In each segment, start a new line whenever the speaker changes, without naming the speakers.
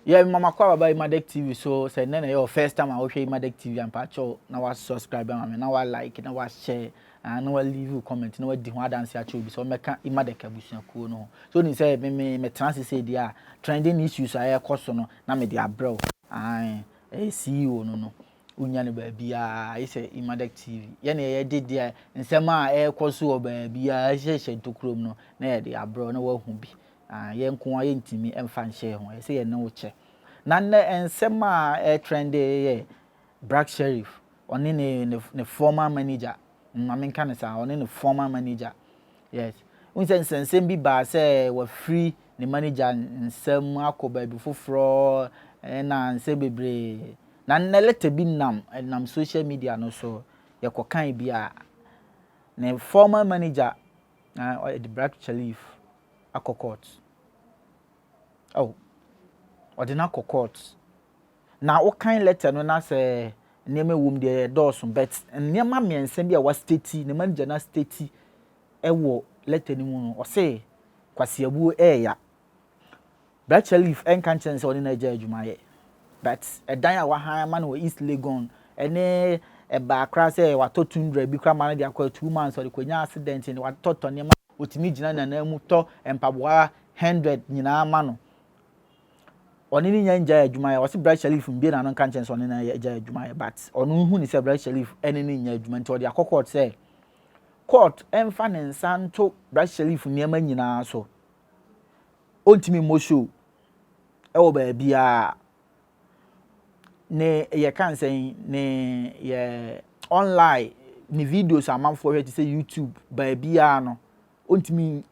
Yɛ mama kɔ ababa Imadek TV so. Sɛ nnɛ na ɛyɛ first time a wohwɛ Imadek TV, ampakyɛw na wa subscribe ama me, na wa like, na wa share, na wa leave comment, na wa di ho adanse akyerɛ obi sɛ ɔmmɛka Imadek abusuakuo no ho. So ni sɛ me metena ase sɛ di a trending issues a ɛrekɔ so no na mede abrɛ wo. Ɛyɛ CEO no, wonya no baabiaa ayɛ sɛ Imadek TV. Yɛne yɛde deɛ nsɛm a ɛrekɔ so wɔ baabiaa ɛhyehyɛ ntokurom no na yɛde abrɛ wo na woahu bi. Yɛn nko a yɛntumi mfa nhyɛ ho, ɛsɛ yɛne wo kyɛ. Na nnɛ nsɛm a ɛtrend yɛ Black Sherif ɔne ne former manager. Maame nka ne saa, ɔne ne former manager. Yes, n sɛ nsɛnsɛm bi baa sɛ wafiri ne manager nsɛm akɔ baabi foforɔ, ɛna nsɛm bebree. Na nnɛ letter bi nam ɛnam social media no so, yɛkɔkan bi a ne former manager na ɔde Black Sherif akɔ court. Oh, ɔde no akɔ court. Na wokan letter no na sɛ nneɛma ɛwɔ mu deɛ ɛdɔɔso, but nneɛma mmiɛnsa bi a wastate, ne manager na state ɛwɔ letter no mu no, ɔse kwasiabuo ɛɛya. Black Sherif ɛnka nkyɛn sɛ ɔne no agya adwuma yɛ, but ɛdan a wahan ama no wɔ East Legon, ɛne ɛbaa koraa sɛ watɔ Tundra bi koraa ma no de akɔ 2 months, ɔde kɔnya accident ne watɔtɔ nneɛma, otumi gyina nanan mu tɔ mpaboa 100 nyinaa ma no. Ɔne ne nya ngya adwuma yɛ. Ɔsi Black Sherif mbie n'ano nka nkyɛn sɛ ɔne na agya adwuma yɛ, but ɔno hu ne sɛ Black Sherif ɛne ne nya adwuma, nti ɔde akɔ court sɛ court ɛmfa ne nsa nto Black Sherif nneɛma nyinaa so. Ɔntumi mmɔ show ɛwɔ baabiara, ne yɛ ka nsɛn ne yɛ online, ne videos amanfoɔ hwɛ te sɛ YouTube baabiara no, ɔntumi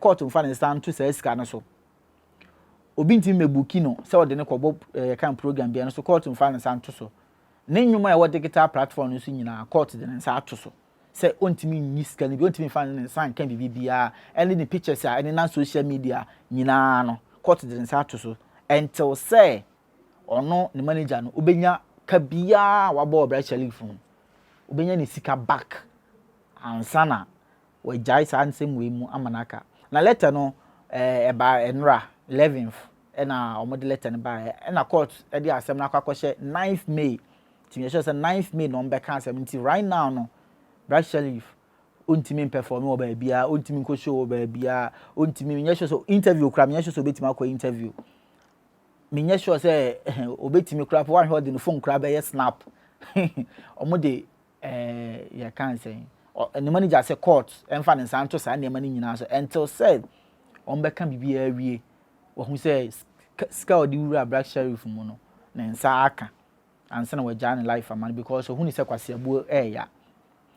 court mfa ne nsa nto saa sika no so. Obi ntumi mɛbook no sɛ ɔde ne kɔbɔ kan program bia no so, court mfa ne nsa nto so. Ne nnwuma a ɛwɔ digital platform no so nyinaa, court de ne nsa ato so sɛ ɔntumi nyi sika no bi, ɔntumi nfa ne nsa nka biribi biara, ɛne ne pictures a ɛne na social media nyinaa no, court de ne nsa ato so until sɛ ɔno ne manager no obɛnya ka biara wabɔ ɔbrɛ Sherif ho, obɛnya ne sika back ansa na wagyae saa nsɛm wei mu ama n'aka. Na letter no ɛba ɛnora 11th, ɛna wɔde letter no baeɛ, ɛna court ɛde asɛm no akɔ akɔhyɛ 9th May. Nti yɛhyɛ sɛ 9th May na wɔn bɛka asɛm. Nti right now no, Black Sherif ontumi mpɛfɔm wɔ baabiara, ontumi nkɔ show wɔ baabiara, ontumi nyɛ sure sɛ interview kora, menyɛ sure sɛ obetumi akɔ interview, menyɛ sure sɛ obetumi kora po. Wahwɛ, ɔde ne phone kora bɛyɛ snap. Ɔmo de yɛ ka nsɛn ne manager sɛ court ɛnfa ne nsa nto saa nneɛma no nyinaa so until sɛ wɔn bɛka biribiara awie, wɔn sɛ sika a ɔde wura Black Sherif mu no ne nsa aka ansa na wɔagyaa ne life ama no, because ohun sɛ kwasiabuo ɛɛya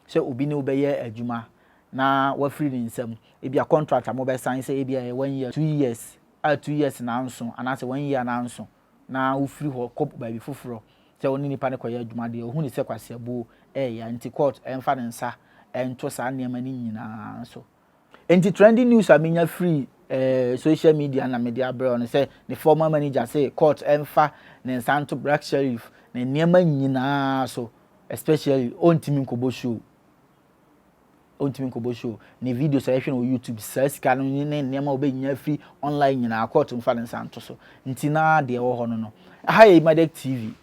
sɛ obi ne wobɛyɛ adwuma na wafiri ne nsam. Ebi a contract a mobɛsan sɛ ebi a yɛ one year, 2 years, a 2 years nanso anaasɛ one year nanso na wofiri hɔ kɔ baabi foforɔ sɛ wɔne nipa no kɔyɛ adwuma deɛ, ohun sɛ kwasiabuo ɛɛya. Nti court ɛmfa ne nsa ɛnto saa nneɛma no nyinaa so. Nti trending news a menya firi social media na mede abrɛ no sɛ ne former manager sɛ court ɛmfa ne nsa nto Black Sherif ne nneɛma nyinaa so, especially ɔntumi nkɔbɔ show, ɔntumi nkɔbɔ show, ne videos a yɛhwɛ no wɔ YouTube, saa sika no ne nneɛma a wɔbɛnya firi online nyinaa, court mfa ne nsa nto so. Nti na deɛ ɛwɔ hɔ no, aha yɛ Imadek TV.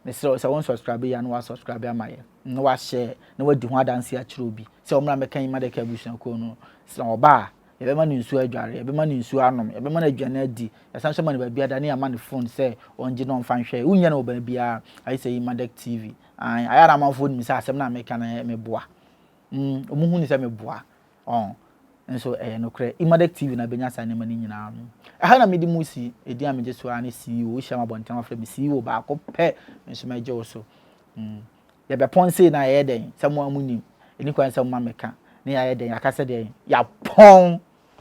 Mesrɛ sɛ wɔn subscribe yɛ na wa subscribe ama yɛ, na wa share, na wadi ho adanse akyerɛ obi sɛ wɔn mmra mɛka Imadek abusuakuo no. Sɛ ɔba a, yɛbɛma no nsuo adware, yɛbɛma no nsuo anom, yɛbɛma no aduane adi, yɛsan so ma no baabi ada ne yɛama no phone sɛ ɔngye na ɔmfa nhwɛ. Wonya no wɔ baabiara ayɛ sɛ Imadek TV. Ayɛ ara amanfoɔ nim sɛ asɛm no a meka no meboa. Ɔmo hu ni sɛ meboa ɔn nso ɛyɛ nokorɛ. Imadek TV na bɛnya saa nneɛma no nyinaa no. Ɛha na mede mu si ɛdin a megye so ara ne CEO. Wohyia m abɔnten wafrɛ me CEO baako pɛ, me nso mɛgye wo so. Yɛbɛpɔn sei na ɛyɛ dɛn sɛ mo a mo nim ɛni kwan sɛ mo ma meka ne yɛayɛ dɛn yɛaka sɛ dɛn yɛapɔn.